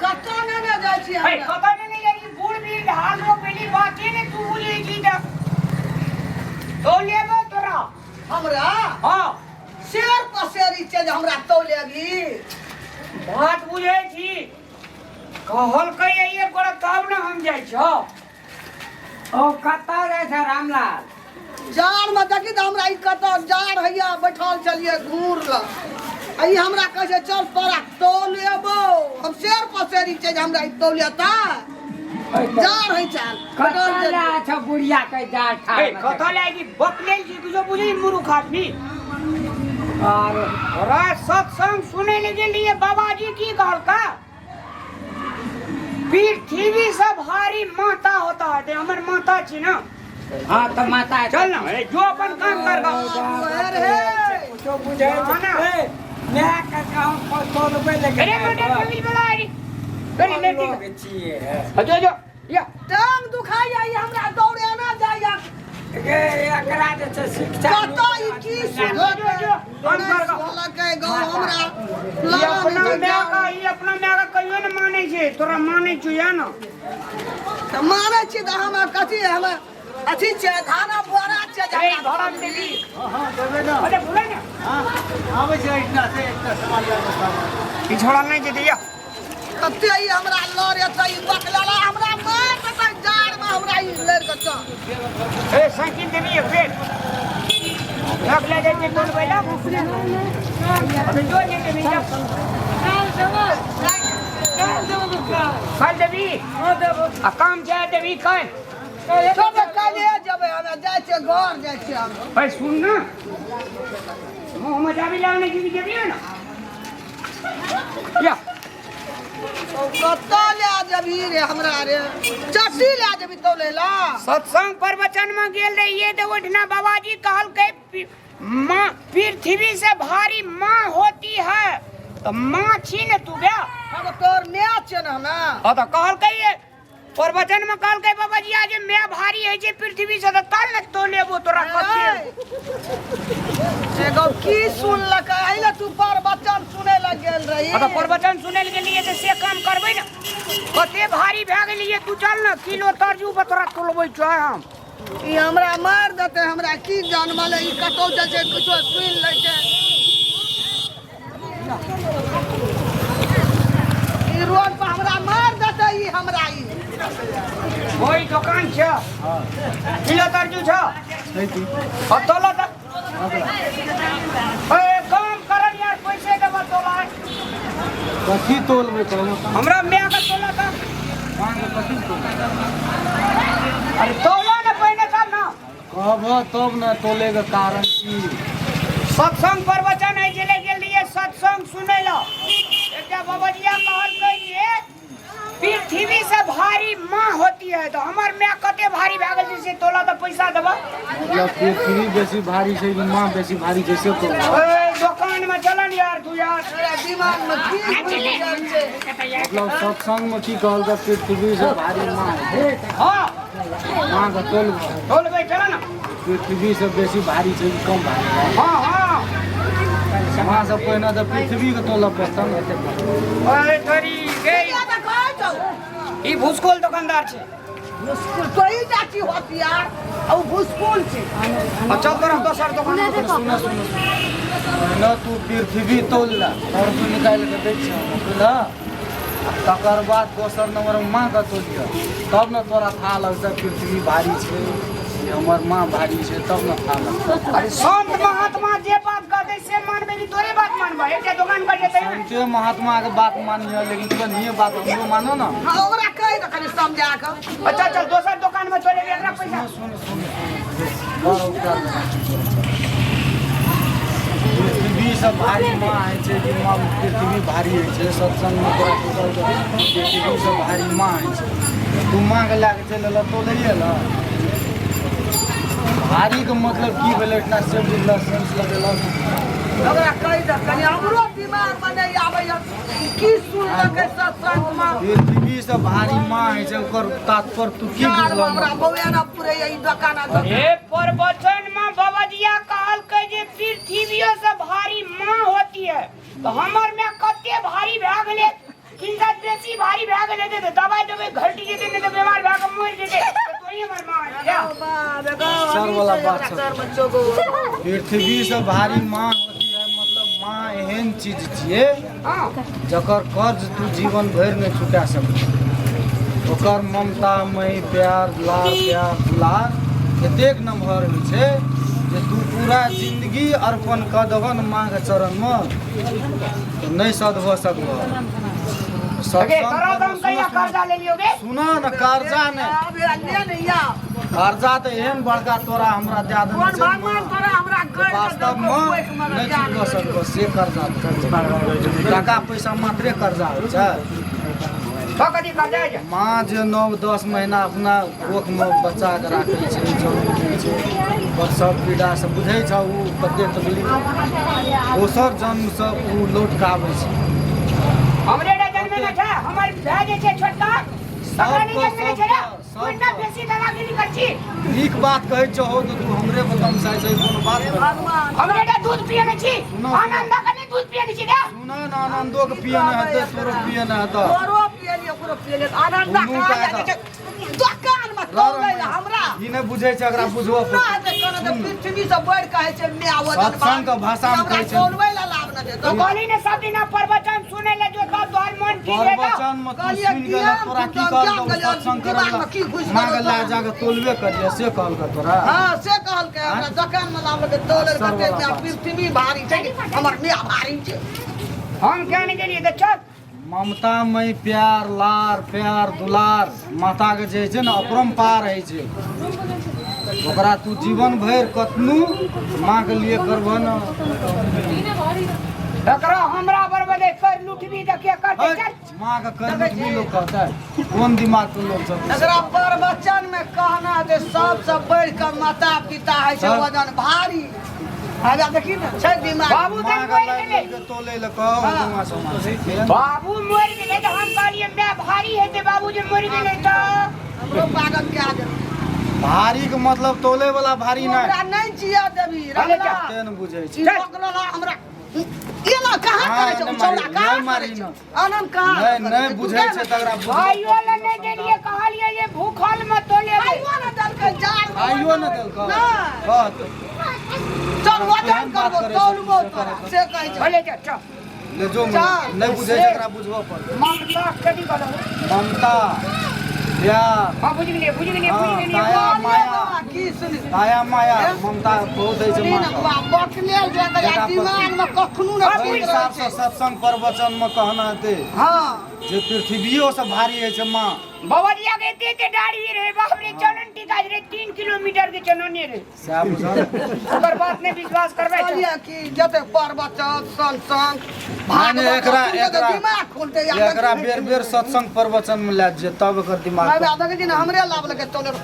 कतऽ ने जाइ छी ए हमरा कतऽ ने जाइ छी बूढ़ भी हाल रोपेली बाते ने तू बुझै छी तऽ तौलेबो तोरा। हमरा हाँ। शेर पसेरी छै जे हमरा तौलेबी। बात बुझै छी, कहलकै एक गोरा तब ने हम जाइ छौ। ओ कतऽ जाइ छै रामलाल? जाड़ में देखी तऽ हमरा ई कतऽ जाड़ हैया, बैठल छलियै घूर लग, आ ई हमरा कहै छै चल तोरा तौलेबो। हम शेर पसेरी छै जे हमरा ई तौलेता? जाड़ होइ छल। कतऽ ले छौ बुढ़िया के जाड़ ठाड़? ए कतऽ ले कि बकलेल छी किछो बुझै मूर्ख आदमी। और तोरा सत्संग सुनै ले गेलियै, बाबाजी की कहलका? पृथ्वी से भारी माता होता है। ते हमर माता छी ना। हाँ तो माता है। चल ना, ए, जो अपन काम कर गा। कुछो बुझै हाँ ना। छै। मैं के हम तोलबै ले। अरे मोटर साइकिल वाला आई चल ले। लोग छियै। जो जो या टांग दुखाइया, ई हमरा दौड़े ना जाइया। गे एकरा जे छै शिक्षा कतऽ ई की जो जो जो काम कर गा। सुनलकै गौ हमरा ई अपना माय का, ई अपना माय का कहियो ने मानै छै, तोरा मानै छौ या ना? तऽ मानै छी तऽ हम कथी, हम अथी छै धाना बोरा छै जे ए हमरा धरम देवी। हाँ, देबै ने। अरे बोले ना। हाँ, आबै छै एहिठिना से एकटा सामान लऽ कऽ। ई छोड़ा नहीं जेतै या। कते ई हमरा लड़े तऽ ई बकलाला हमरा मार देतै जाड़मे, हमरा ई लड़ि कऽ चल। ए साइकिल देबी एक बेर रख ले जाइ छै टोल बैला। अबे जो नहीं देबी जा। काल देबी आ काम जाय देबी काल। सब काल्हे जेबै, हमे जाइ छियै घर, जाइ छियै हम। भाई सुन ना, मुँह में जाबी लाने की जेबी है ना या। कतऽ लए जेबही रे हमरा रे? चट्टी लए जेबही तौले ला? सत्संग प्रवचन में गेल रहिए तो ओठना बाबाजी कहलकै माँ पृथ्वी से भारी माँ होती है, तो माँ छी ने तू गया। हम तोर my छियै ने हमे। हाँ तो कहलकै ये प्रवचन में कहलकै बाबाजी आज my भारी है छै पृथ्वी से, तो काल ने तो लेबो तोरा कते। एगो की सुनलकै? एहि तू प्रवचन सुनै लए गेल रही? हाँ तो प्रवचन सुनै लए गेलियै तऽ से काम करबै ने, कते भारी भए गेलियै तू। चल ने किलो तरजू पर तोरा तोलबै छौ हम। ई हमरा मारि देतै, हमरा की जानमल। ई कतौ जाइ छै किछो सुनि लै छै। ई रोड पर हमरा मार देतै ई हमरा ई। ओहि दोकान छै किलो तरजू छ अब तोला त ए काम करन यार, पैसे देबो तोला। कथी तोलबै कहू? हमरा my के तोला त। माँके कथी तोलबै? अरे तोला ने पहिने तब ना। कहबह तब ने, तोलेके कारण की? सत्संग प्रवचन है जे गेल रहिए सत्संग सुनै ल, एकटा बाबजिया कहलकै जे पृथ्वी से भारी माँ होती है, तो हमर माय कते भारी भए गेल छै से तोला तऽ पैसा देबऽ। मतलब पृथ्वी बेसी भारी छै कि माँ बेसी भारी छै से तोलबह? ए दोकान में चलन यार तू यार। तोरा दिमाग में की घुसि गेल छै? मतलब सत्संग में की कहलकै? पृथ्वी से भारी माँ है? हाँ। माँ के तोलबह? तोलबै, चल ना। पृथ्वी से बेसी भारी छै कि कम भारी छै? हाँ हाँ। माँ से पहिने तऽ पृथ्वी के तोलऽ पड़तै ने। अरे तोरी गे। किया तऽ कहै छौ। ई भुसकोल दुकानदार छै। भुसकुल तोही जाति होशियार आ ओ भुसकुल छै। आ चल तोरा दोसर दोकान में। सुन सुन, पहिने तू पृथ्वी तोल ला, तर्जू निकालि कऽ दै छियै हम, बुझलह? आ तकर बाद दोसर नंबर मे माँ के तोलिह, तब ने तोरा था लगतै पृथ्वी भारी छै कि हमर माँ भारी छै, तब ने था लगतै। अरे संत महात्मा जे बात कहतै से मानबै कि तोरे बात मानबै? एकटा दोकान पर जेतै ने। संते महात्मा के बात मानिह, लेकिन कनिए बात हमरो मानो ना। हाँ, ओकरा कहि दे कनि समझा कऽ। अच्छा चल दोसर दोकान में चले एकरा पैसा। सुन सुन सुन, बड़ उपकार। पृथ्वी से भारी माँ होइ छै कि माँ पृथ्वी भारी होइ छै? सत्संगमे तोरा की कहलकै? पृथ्वी से भारी माँ होइ छै। तू माँके लए कऽ चलि एलह तोलैए लए। भारीके मतलब की भेलै एहिठिना से बुझलक, सेंस लगेलक? ओकरा कहि दे कनि, हमरो दिमाग मे नहि आबैया ई की सुनलकै सत्संग मे। पृथ्वी से भारी माँ होइ छै, ओकर तात्पर्य तू की यार बुझलह? हमरा बौआ ना पुरैया ई दोकान आ दोकान। ए प्रवचन में बाबाजिया कहलकै जे पृथ्वियो से भारी माँ होती है, तो हमर में कते भारी भए गेलै? किनका बेसी भारी? वाला छै बात एकरा छै। तर में चोगो पृथ्वी से भारी माँ होती है, मतलब माँ एहन चीज छियै हाँ जकर कर्ज तू जीवन भरि नहि चुका सकबह। ओकर ममतामयी प्यार दुलार, प्यार दुलार एतेक नमहर होइ छै जे तू पूरा जिंदगी अर्पण कऽ देबह ने माँके चरणमे तऽ नहि सधबऽ सकबह। अगे सत्संग तोरा तो हम कहिया कर्जा ले लियो गे? सुना ने, कर्जा नहि, आब ले ने या कर्जा तऽ एहन बड़का तोरा हमरा दए देने कोन छै भगवान तोरा हमरा गढ़ के वास्तवमे देलकौ, कोखि मे नहि ज्ञान चुका सकबह से कर्जा। टाका पैसा मात्रे कर्जा होइ छै? तो कथी कर्जा है? माँ जे 9-10 महीना अपना कोखमे बच्चाके राखै छै, जन्म दै छै, प्रसव पीड़ासँ बुझै छ ओ कते तकलीफ, दोसर जन्मसँ ओ लौट कऽ आबै छै। हमरे रे जन्मे ने छै, हमर भाय जे छै छोटका तकरा नहि जन्मे छै रे। सबके- कोना बेसी दादागिरी कर छी? नीक बात कहै छहो तऽ तू हमरे पर तमसाइ छै, कोनो बात नहि। भगवान हमरे रे दूध पिए ने छी, सुनो। आनंद के नहीं दूध पिए ने छी रे। सुन ने, आनन्दोके पिए नहि हेतै, तोरो पिए नहि हेतौ। तोरो पियलियै, ओकरो पियलियै, आनन्दा दुनू कहाँ कायदा। जाइ छै दोकान मे तौलै लए हमरा? ई नहि बुझै छै, एकरा बुझबऽ ना पड़तै। हेतै कोनो तऽ पृथ्वी से बढ़ि कऽ होइ छै माय वजन। सत्संगके भाषामे हमरा कहै छै। तौलबै लए लाभ नहि तो देतौ। कहली ने सब दिन प्रवचन सुने ले जो तब तोहर मन ठीक हेतौ। प्रवचन मे तू कहलियै सुनि कि गेलह, हम तोरा की तू कहलकौ? ज्ञान गेलियै, सत्संग करै दिमागमे की घुसि माँ के गेलौ लए तोरा? जाके तोलबे करियै से कहलकौ तोरा? हाँ, से कहलकै। हमरा दोकान मे लाबलकै तौलै असर कते वाला माय बात। पृथ्वी भारी छै कि हमर माय भारी छै? हम क्या नहीं गेलियै तऽ चल। ममतामयी प्यार लार प्यार दुलार माताके जे होइ छै ने अपरम्पार होइ छै। ओकरा तू जीवन भरि कतनो माँके लिए करबह ने। एकरा हमरा बरबदे कर लुटबी तऽ के करतै? चल। माँके कर लुटबी लोक कहतै? कोन दिमागके लोक सब? एकरा प्रवचन मे कहना जे सबसँ बढ़ि कऽ माता पिता होइ छै सब। वजन भारी। आगा देखी ने छै दिमाग। बाबू तऽ माँके मरि लाइ गेलै। लाइके तोलै लए कहू। हाँ। दुआ समाज बाबू मरि गेलै तऽ हम कहलियै माय भारी हेतै, बाबू जे मरि गेलै तऽ। हमरो पागल कए देलकै। भारी के मतलब तोले वाला भारी नहि। हमरा नहि जिया देबी अरे रमला। ते ने बुझै छै। ई पकड़ल हमरा एना कहाँ हाँ, करै छै? नहि ओ छौड़ा मारी, कहाँ नहि मारी करै छै? न। आनंद कहाँ नहि करै नहि छै? तू बुझै जा छै ने। तकरा बुझबऽ भाइयो लए नहि देलियै, कहलियै जे भूखल मे तोलेबै। आइयो ने देलकै जाड़ मे। आइयो ने देलकौ? नहि। कह तऽ। चल वजन केहन बात करबो करै छै? तौलबो से तोरा करै। से कहै छै। भले जा, चल। ले जो। चल। नहि बुझै छै, एकरा बुझबऽ पड़तै। ममता कथी कहलहुँ? ममता प्यार। हाँ, बुझि गेलियै, बुझि गेलियै, बुझि हाँ, गेलियै। दया, कहलियै माया। बाबा, की सुनि दया माया ममता बहुत होइ छै सुनी ने माँके। बाबा, बकलेल जे कहिया बेटा पर- दिमाग मे कखनो ने ओहि ठीक रहै हिसाबसँ छै। सत्संग प्रवचन मे कहना हेतै हाँ जे पृथ्वियो से भारी होइ छै माँ। बबरिया के एते एते दाढ़ी रहे, बाप रे, चनन टीका रहे, 3 किलोमीटर के चनने रहे। सएह बुझल। ओकर बात नहि विश्वास करबै तऽ। कहलियै कि जते प्रवचन सत्संग नहि, नहि, एकरा सुनतै तऽ एकरा दिमाग खुलतै। एकरा बेर बेर सत्संग प्रवचन मे लए जेतै तब एकर दिमाग देखै छी ने, हमरे लाबलकै तौले।